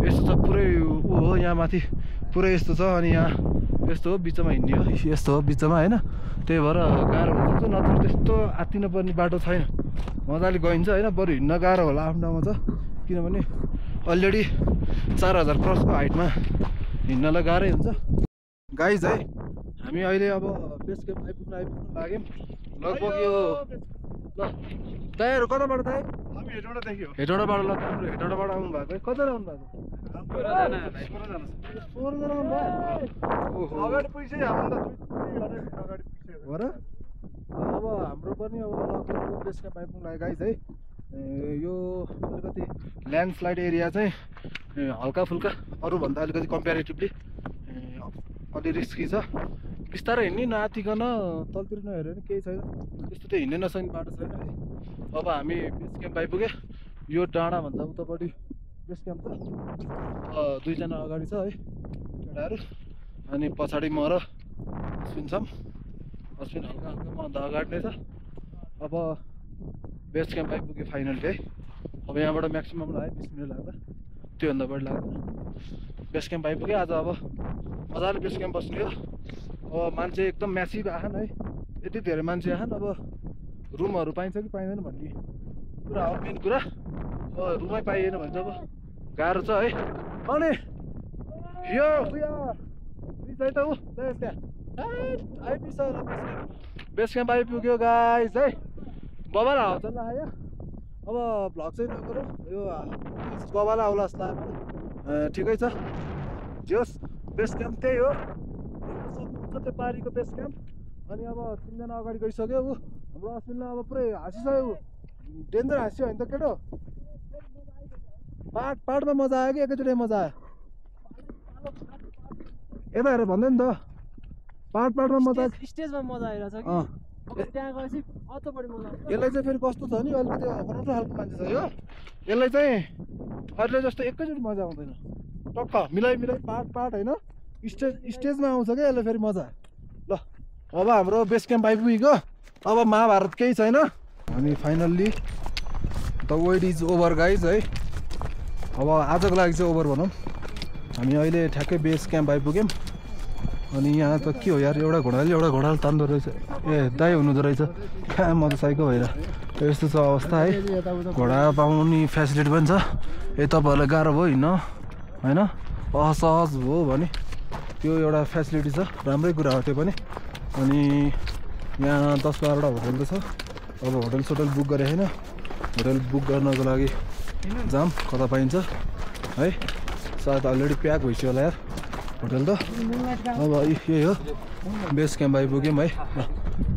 S1: यस्तो छ पुरै ऊ हो यहाँ माथि पुरै यस्तो छ, अनि यहाँ यस्तो हो बिचमा हिँड्ने हो, यस्तो हो बिचमा होइन, त्यही भएर गाह्रो हुनसक्छ। नत्र त्यस्तो आत्तिन पर्ने बाटो छैन, मजाले गइन्छ होइन। बरु हिँड्न गाह्रो होला आफ्नो ठाउँमा छ, किनभने अलरेडी 4000 क्रसको हाइटमा हिँड्नलाई गाह्रै हुन्छ। गाइज है हामी अहिले अब बेस क्याम्प आइपुग्न लाग्यौँ लगभग यो ल दाइहरू कताबाट दाइ?
S2: हामी हेटौँडादेखि हो।
S1: हेटौँडाबाट ल हाम्रो हेटौँडाबाट आउनु भएको है, कतिजना आउनु भएको? 16जना आउनु भयो।
S2: अगाडि पैसै हाम्रो अगाडि पैसै
S1: हो र। अब हाम्रो पनि अब लगभग बेस क्याम्प आइपुग्नु लाग्यो गाइज है। यो अलिकति ल्यान्डस्लाइड एरिया चाहिँ हल्का फुल्का अरूभन्दा अलिकति कम्पेरिटिभली अलि रिस्की छ। बिस्तारै हिँड्ने नआतिकन तलतिर नहेरेर केही छैन, त्यस्तो त्यो हिँड्नै नसक्ने बाटो छैन है। अब हामी बेस क्याम्प आइपुग्यो, यो डाँडा भन्दा उतापट्टि बेस क्याम्प छ। 2 जना अगाडि छ है केटाहरू, अनि पछाडि म र अश्विन छौँ। अश्विन हल्का हल्का मभन्दा अगाडि नै छ। अब बेस क्याम्प आइपुग्यो फाइनली है। अब यहाँबाट म्याक्सिमम् लाग्यो 20 मिनट लाग्दा, त्योभन्दा बढी लाग्दैन। बेस क्याम्प आइपुग्यो आज। अब मजाले बेस क्याम्प बस्ने हो। अब मान्छे एकदम म्यासिभ आएन है, यति धेरै मान्छे आएन। अब रुमहरू पाइन्छ कि पाइँदैन भन्ने कुरा हो मेन कुरा। अब रुमै पाइएन भने चाहिँ अब गाह्रो छ है। अनि यो है त ऊ आइपुग्छ बेस क्याम्प आइपुग्यो गाइस है। बबाल हावा चल्न आयो। अब भ्लग चाहिँ नगरौँ, यो बबाल आउला जस्तो लाग्यो। ठिकै छ, जोस् बेस क्याम्प त्यही हो, सक्नुहुन्छ त्यो पारीको बेस क्याम्प। अनि अब 3 जना अगाडि गइसक्यो। ऊ हाम्रो अश्विनलाई अब पुरै हाँसिसक्यो, डेन्जर हाँस्यो होइन त केटो। पाहाडमा मजा आयो कि एकैचोटि मजा आयो? यता हेरेर भन्दै नि त, पाहाडमा मजा आयो।
S6: स्टेजमा मजा आइरहेछ कि त्यहाँ गएपछि अझ बढी मजा आउँछ।
S1: यसलाई चाहिँ फेरि कस्तो छ नि, अलिकति अनौठो खालको मान्छे छ यो। यसलाई चाहिँ अहिले जस्तो एकैचोटि मजा आउँदैन, टक्क मिलाइ पाहाड होइन स्टेजमा आउँछ क्या यसलाई फेरि मजा। ल अब हाम्रो बेस क्याम्प आइपुगेको, अब महाभारत केही छैन। अनि finally the wait is over guys है। अब आजको लागि चाहिँ ओभर भनौँ। हामी अहिले ठ्याक्कै बेस क्याम्प आइपुग्यौँ। अनि यहाँ त के हो यार, एउटा घोडाले तान्दो रहेछ। ए दाइ हुनुहुँदो रहेछ, कहाँ म त साइको भएर। यस्तो छ अवस्था है, घोडा पाउने फेसिलिटी पनि छ। तपाईँहरूलाई गाह्रो भयो हिँड्न होइन, असहज भयो भने त्यो एउटा फेसिलिटी छ, राम्रै कुरा हो त्यो पनि। अनि यहाँ 10-12वटा होटल त छ। अब होटल सोटल बुक गरे होइन, होटल बुक गर्नको लागि जाम कता पाइन्छ है। सायद अलरेडी प्याक भइसक्यो होला यार होटल त। अब यही हो बेस क्याम्प आइपुग्यौँ है।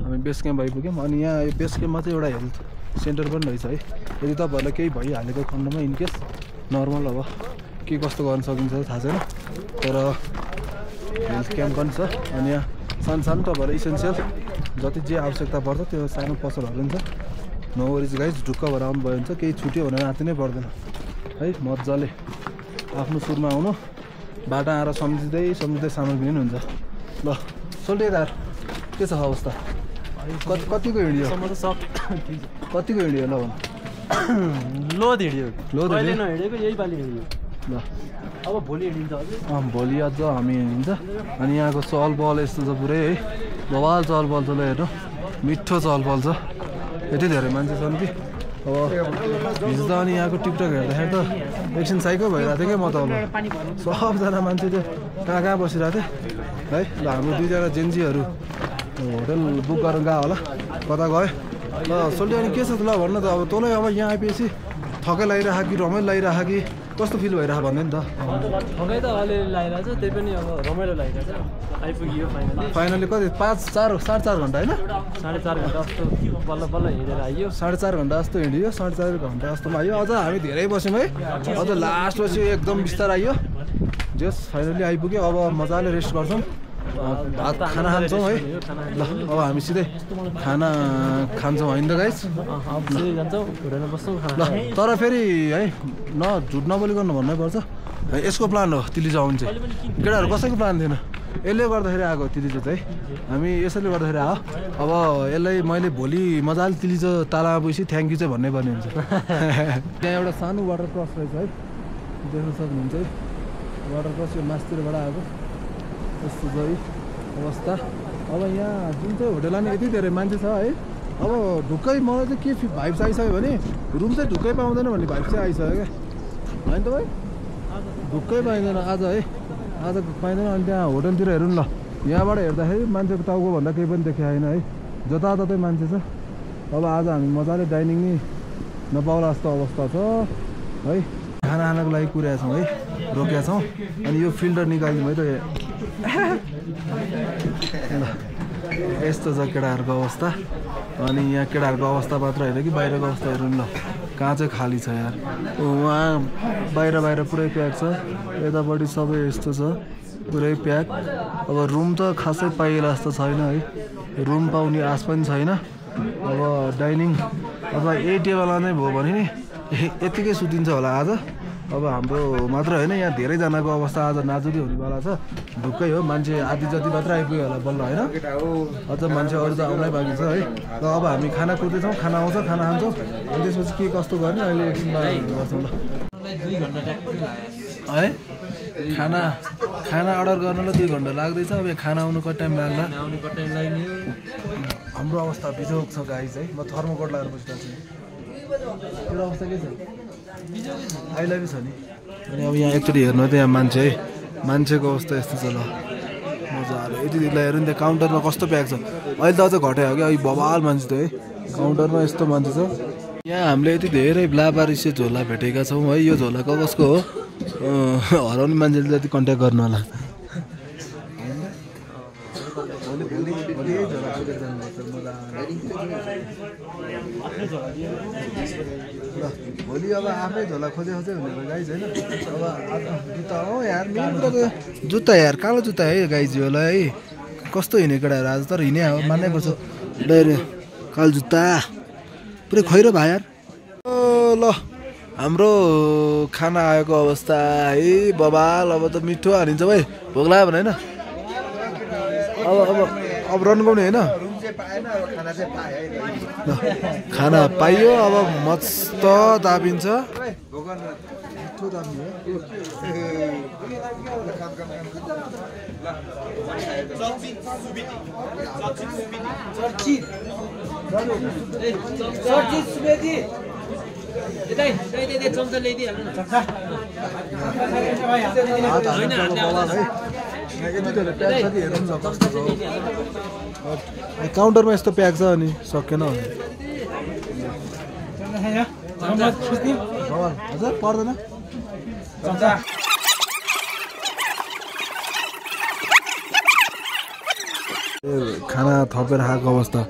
S1: हामी बेस क्याम्प आइपुग्यौँ। अनि यहाँ यो बेस क्याम्पमा चाहिँ एउटा हेल्थ सेन्टर पनि रहेछ है। यदि तपाईँहरूलाई केही भइहालेको खण्डमा इनकेस नर्मल अब के कस्तो गर्न सकिन्छ थाहा छैन, तर हेल्थ क्याम्प पनि छ। अनि यहाँ सानो तपाईँहरू इसेन्सियल जति जे आवश्यकता पर्छ त्यो सानो पसलहरू पनि छ। नो वरिज गाइज, ढुक्क भएर आउनुभयो भने चाहिँ केही छुट्यो भनेर आँति नै पर्दैन है। मजाले आफ्नो सुरमा आउनु, बाटो आएर सम्झिँदै सामान पनि हुन्छ। ल सोल्टेदार के छ अवस्था? कतिको हिँड्यो? कतिको हिँड्यो ल भन्?
S6: लोद हिँड्यो,
S1: लोद
S6: नहिँडेको यही पालि हिँड्यो।
S1: ल
S6: अब भोलि हिँडिन्छ हजुर।
S1: भोलि अझ हामी हिँड्छ। अनि यहाँको चहल पहल यस्तो छ पुरै है, बवाल चहल पहल छ। ल हेर्नु मिठो चहल पहल छ, यति धेरै मान्छे छन् कि अब हिजो त। अनि यहाँको टिकटक हेर्दाखेरि त एकछिन साइको भइरहेको थियो क्या म त। अब सबजना मान्छे त्यो कहाँ बसिरहेको थियो है। ल हाम्रो 2 जना जेन्जीहरू होटल बुक गरेर गयो होला, कता गयो ल सोल्टी। अनि के छ ल भन्नु त, अब तँलाई अब यहाँ आइपुगेपछि थकै लागिरह कि रमाइलो लागिरह कि कस्तो फिल भइरह भन्दै नि त?
S6: थकै त अलिअलि लागिरहेछ, त्यही पनि अब रमाइलो लागिरहेछ। आइपुग्यो
S1: फाइनली कति 4.5 घन्टा होइन,
S6: 4.5 घन्टा जस्तो बल्ल हिँडेर आइयो।
S1: 4.5 घन्टा जस्तो हिँडियो, 4.5 घन्टा जस्तोमा आइयो। अझ हामी धेरै बस्यौँ है, अझ लास्ट बस्यो एकदम बिस्तारै आइयो। जस फाइनली आइपुग्यो। अब मजाले रेस्ट गर्छौँ। भात खाना खान्छौँ है ल अब हामी सिधै खाना खान्छौँ होइन त गाइस ल तर फेरि है न झुट नबोलिकन भन्नै पर्छ यसको प्लान हो तिलिजा आउनु चाहिँ केटाहरू कसैको प्लान थिएन यसले गर्दाखेरि आएको तिलिजा चाहिँ हामी यसैले गर्दाखेरि आयो अब यसलाई मैले भोलि मजाले तिलिजा तालामा गएपछि थ्याङ्क यू चाहिँ भन्नै पर्ने हुन्छ त्यहाँ एउटा सानो वाटर क्रस रहेछ है देख्न सक्नुहुन्छ है वाटर क्रस यो मासतिरबाट आएको यस्तो चाहिँ अवस्था अब यहाँ जुन चाहिँ होटल लाने यति धेरै मान्छे छ है अब ढुक्कै मलाई चाहिँ के भाइब्स आइसक्यो भने रुम चाहिँ ढुक्कै पाउँदैन भन्ने भाइब्स चाहिँ आइसक्यो क्या होइन त भाइ ढुक्कै पाइँदैन आज है आज पाइँदैन अनि त्यहाँ होटलतिर हेरौँ ल यहाँबाट हेर्दाखेरि मान्छेको टाउको भन्दा केही पनि देखिया छैन है जताततै मान्छे छ अब आज हामी मजाले डाइनिङ नै नपाउला जस्तो अवस्था छ है खाना खानको लागि कुरेका छौँ है रोकेका छौँ अनि यो फिल्टर निकालिदिउँ है त यस्तो छ केटाहरूको अवस्था अनि यहाँ केटाहरूको अवस्था मात्र होइन कि बाहिरको अवस्था हेरौँ ल कहाँ चाहिँ खाली छ यार वहाँ बाहिर पुरै प्याक छ यतापट्टि सबै यस्तो छ पुरै प्याक अब रुम त खासै पाइएला जस्तो छैन है रुम पाउने आश पनि छैन अब डाइनिङ अथवा यही टेबलमा नै भयो भने नि यतिकै सुतिन्छ होला आज अब हाम्रो मात्र होइन यहाँ धेरैजनाको अवस्था आज नाजुरी हुनेवाला छ ढुक्कै हो मान्छे आधी जति मात्र आइपुग्यो होला बल्ल होइन अझ मान्छे अरू त आउनै बाँकी छ है र अब हामी खाना कुर्दैछौँ खाना आउँछ खाना खान्छौँ अनि त्यसपछि के कस्तो गर्ने अहिले एकछिनमा गर्छौँ ल है खाना अर्डर गर्नलाई 2 घन्टा लाग्दैछ अब खाना आउनु कति टाइम लाग्ला हाम्रो अवस्था बिजोग छ गाइस है म थर्मोकोट लगाएर बसिरहेको छु त्यो अवस्था के छ आइलाबी छ नि अनि अब यहाँ एकचोटि हेर्नु त यहाँ मान्छे है मान्छेको अवस्था यस्तो छ ल मजाले यति दिदीलाई हेर्नु नि त्यहाँ काउन्टरमा कस्तो प्याक छ अहिले त अझ घटायो कि अहिले बबाल मान्छे त है काउन्टरमा यस्तो मान्छे छ यहाँ हामीले यति धेरै ब्लाबारिसे झोला भेटेका छौँ है यो झोला कसको हो हराउने मान्छेले जति कन्ट्याक्ट गर्नु होला भोलि अब आफै झोला खोजे हुने गाइज होइन अब जुत्ता हो यार मेन कुरा त जुत्ता यार कालो जुत्ता है गाइज होला है कस्तो हिँड्ने केटाहरू आज तर हिँडे हो मान्नै पर्छ कालो जुत्ता पुरै खैरो भयो यार ल हाम्रो खाना आएको अवस्था है बबाल अब त मिठो हालिन्छ भाइ भोक लाग्यो भने होइन अब रन्काउने होइन खाना पाइयो अब मस्त दाबिन्छ काउन्टरमा यस्तो प्याक छ अनि सकेन हजुर पर्दैन खाना थपेर खाएको अवस्था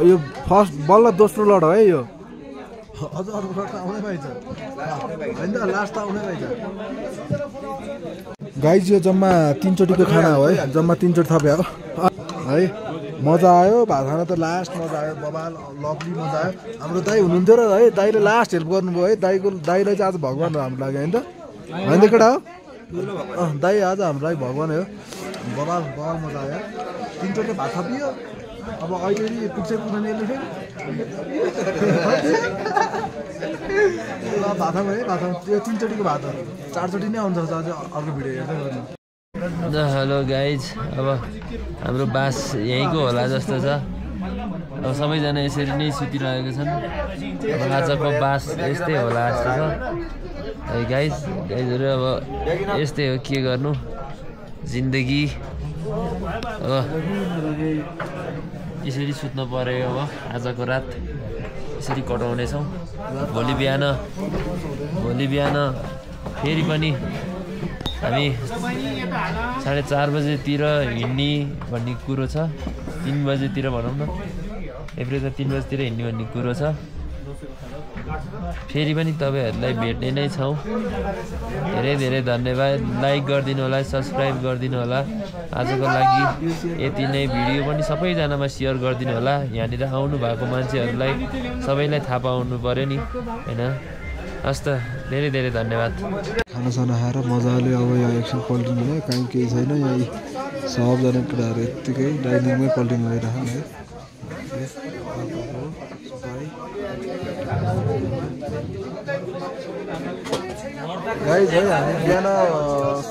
S1: यो फर्स्ट बल्ल दोस्रो लड है यो अझ अर्को लड त आउनै पाइन्छ होइन त लास्ट त आउनै पाइन्छ गाइज यो जम्मा 3 चोटिको खाना हो है जम्मा 3 चोटि थप्यो है मजा आयो भात खाना त लास्ट मजा आयो बबाल लभली मजा आयो हाम्रो दाइ हुनुहुन्थ्यो र है दाइले लास्ट हेल्प गर्नुभयो है दाइलाई चाहिँ आज भगवान हो हाम्रो लागि होइन त होइन त केटा हो दाइ आज हाम्रो लागि भगवान हो बबाल मजा आयो 3 चोटि भात थपियो अब अहिले पुग्छ पुग्दैन यसले फेरि भात है भात त्यो 3 चोटिको भात 4 चोटि नै आउँछ अझ अर्को भिडियो हेर्दै गर्नु
S4: हेलो गाइज अब हाम्रो बास यहीँको होला जस्तो छ अब सबैजना यसरी नै सुतिरहेको छन् अब आजको बास यस्तै होला जस्तो छ गाइजहरू अब यस्तै हो के गर्नु जिन्दगी अब यसरी सुत्न पर्यो अब आजको रात यसरी कटाउनेछौँ भोलि बिहान फेरि पनि हामी 4:30 बजेतिर हिँड्ने भन्ने कुरो छ 3 बजेतिर भनौँ न एभरेज 3 बजेतिर हिँड्ने भन्ने कुरो छ फेरि पनि तपाईँहरूलाई भेट्ने नै छौँ। धेरै धेरै धन्यवाद। लाइक गरिदिनु होला, सब्सक्राइब गरिदिनु होला। आजको लागि यति नै। भिडियो पनि सबैजनामा सेयर गरिदिनु होला। यहाँनिर आउनु भएको मान्छेहरूलाई सबैलाई थाहा पाउनु पऱ्यो नि होइन। हस् त, धेरै धेरै धन्यवाद।
S1: खानासाना खाएर मजाले अब यहाँ एकछिन पल्टिनु होला। कहीँ केही छैन, यहाँ सबजना केटाहरू यत्तिकै डाइनिङमै पल्टिनु भइरहेको है। गाइज है, हामी बिहान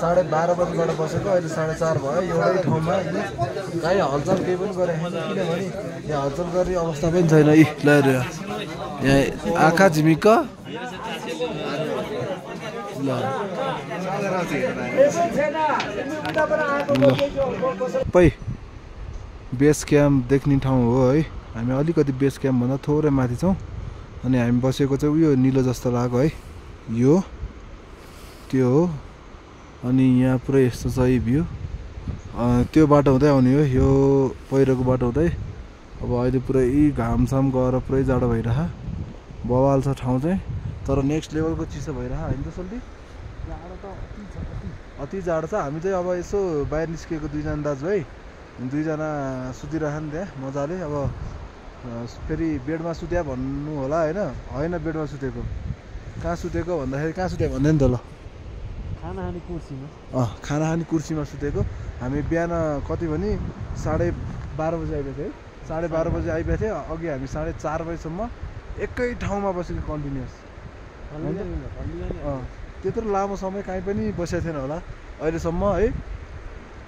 S1: 12:30 बजीबाट बसेको, अहिले 4:30 भयो। एउटै ठाउँमा कहीँ हलचल केही पनि गरेको छैन, किनभने यहाँ हलचल गर्ने अवस्था पनि छैन। यहाँ आँखा झिमिक्क बेस क्याम्प देख्ने ठाउँ हो है। हामी अलिकति बेस क्याम्पभन्दा थोरै माथि छौँ अनि हामी बसेको चाहिँ उयो निलो जस्तो लाग्यो है। यो त्यो हो अनि यहाँ पुरै यस्तो छ है भ्यू। त्यो बाटो हुँदै आउने हो, यो पहिरोको बाटो हुँदै। अब अहिले पुरै घामसाम गएर पुरै जाडो भइरह बवाल छ ठाउँ चाहिँ। तर नेक्स्ट लेभलको चिसो भइरह होइन त सोल्टी। जाडो त अति जाडो छ। हामी चाहिँ अब यसो बाहिर निस्किएको दुईजना दाजुभाइ, दुईजना सुतिरहन् त्यहाँ मजाले। अब फेरि बेडमा सुत्या भन्नु होला होइन, होइन बेडमा सुतेको। कहाँ सुतेको भन्दाखेरि कहाँ सुत्यो भन्दैन त ल,
S6: खाना खाने कुर्सीमा।
S1: खाना खाने कुर्सीमा सुतेको। हामी बिहान कति भने 12:30 बजी आइपुगेको थियौँ है। 12:30 बजी आइपुगेको थियो। अघि हामी 4:30 बजीसम्म एकै ठाउँमा बसेको कन्टिन्युस। त्यत्रो लामो समय कहीँ पनि बसेको थिएन होला अहिलेसम्म है।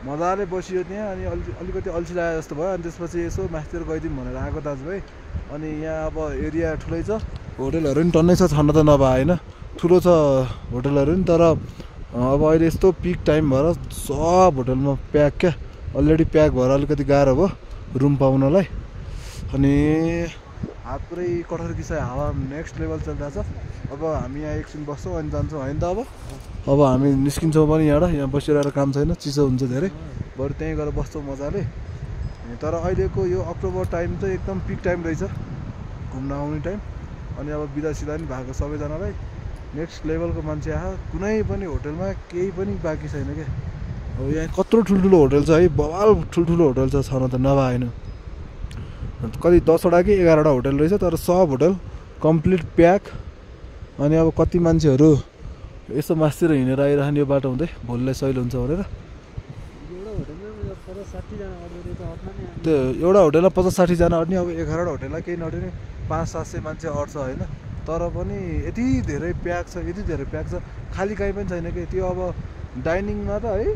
S1: मजाले बसियो त्यहाँ अनि अलिकति अल्छी लाग्यो जस्तो भयो। अनि त्यसपछि यसो माथितिर गइदिउँ भनेर आएको दाजुभाइ। अनि यहाँ अब एरिया ठुलै छ, होटलहरू पनि टन्नै छ, छन्न त नभए होइन, ठुलो छ होटलहरू पनि। तर अब अहिले यस्तो पिक टाइम भएर सब होटलमा प्याक क्या, अलरेडी प्याक भएर अलिकति गाह्रो भयो रुम पाउनलाई। अनि हात पुरै कठोर किसा, हावा नेक्स्ट लेभल चलिरहेछ। अब हामी यहाँ एकछिन बस्छौँ अनि जान्छौँ होइन त। अब हामी निस्किन्छौँ पनि यहाँबाट। यहाँ बसिरहेर काम छैन, चिसो हुन्छ धेरै, बरु त्यहीँ गएर बस्छौँ मजाले। तर अहिलेको यो अक्टोबर टाइम चाहिँ एकदम पिक टाइम रहेछ घुम्न आउने टाइम। अनि अब बिदा सिदा पनि भएको सबैजनालाई। नेक्स्ट लेभलको मान्छे आयो, कुनै पनि होटलमा केही पनि बाँकी छैन क्या। अब यहाँ कत्रो ठुल्ठुलो होटल छ है, बवाल ठुल्ठुलो होटल छ न त नभए होइन। कति 10वटा कि 11वटा होटल रहेछ, तर सब होटल कम्प्लिट प्याक। अनि अब कति मान्छेहरू यसो मासतिर हिँडेर आइरहने यो बाटो हुँदै, भोलिलाई सहिलो हुन्छ भनेर। त्यो एउटा होटलमा 50-60 जना अट्ने। अब 11वटा होटलमा केही नअट्ने, 500-700 मान्छे अट्छ होइन। तर पनि यति धेरै प्याक छ, यति धेरै प्याक छ, खाली काहीँ पनि छैन कि। त्यो अब डाइनिङमा त है,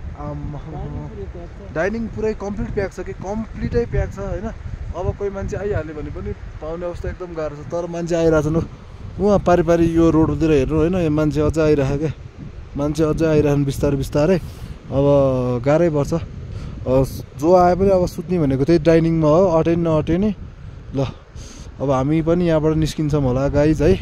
S1: डाइनिङ पुरै कम्प्लिट प्याक छ कि, कम्प्लिटै प्याक छ होइन। अब कोही मान्छे आइहाल्यो भने पनि पाउने अवस्था एकदम गाह्रो छ। तर मान्छे आइरहेछन् उहाँ पारी यो रोडतिर हेर्नु होइन, यो मान्छे अझै आइरहेको क्या, मान्छे अझै आइरहन् बिस्तारै बिस्तारै। अब गाह्रै पर्छ। जो आए पनि अब सुत्ने भनेको त्यही डाइनिङमा हो, अटे नि नअटे नि। ल अब हामी पनि यहाँबाट निस्किन्छौँ होला गाइज है।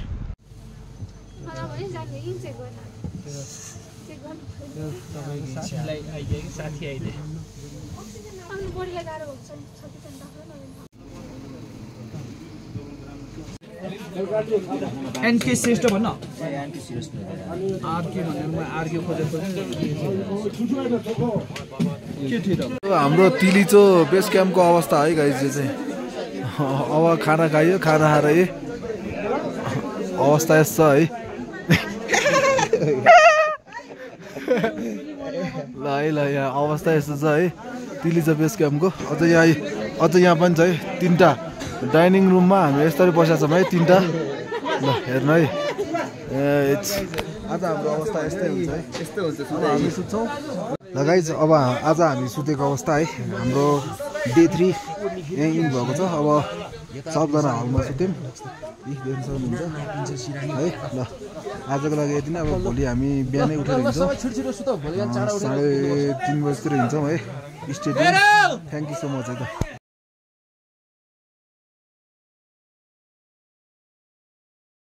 S5: एनके श्रेष्ठ भन्न आरके भनेर म आरके खोजेको के थियो त।
S1: हाम्रो तिलीचो बेस क्याम्पको अवस्था है गाइज। यो चाहिँ अब खाना खायो, खाना खाएर अवस्था यस्तो है। ल है ल, यहाँ अवस्था यस्तो छ है तिलीचो बेस क्याम्पको। अझ यहाँ पनि छ है 3टा डाइनिङ रुममा हामी यस्तरी बसेका छौँ है 3टा। ल हेर्नु है, आज हाम्रो अवस्था यस्तै हुन्छ है, यस्तै हुन्छ। हामी सुत्छौँ ल गाइज। अब आज हामी सुतेको अवस्था है। हाम्रो डे 3 यहीँ इन भएको छ। अब सबजना हलमा सुत्यौँ, देख्न सक्नुहुन्छ है। ल आजको लागि यति नै। अब भोलि हामी बिहानै उठेर हिँड्छौँ, 3:30 बजीतिर हिँड्छौँ है। Stay tune. Thank you so much है त।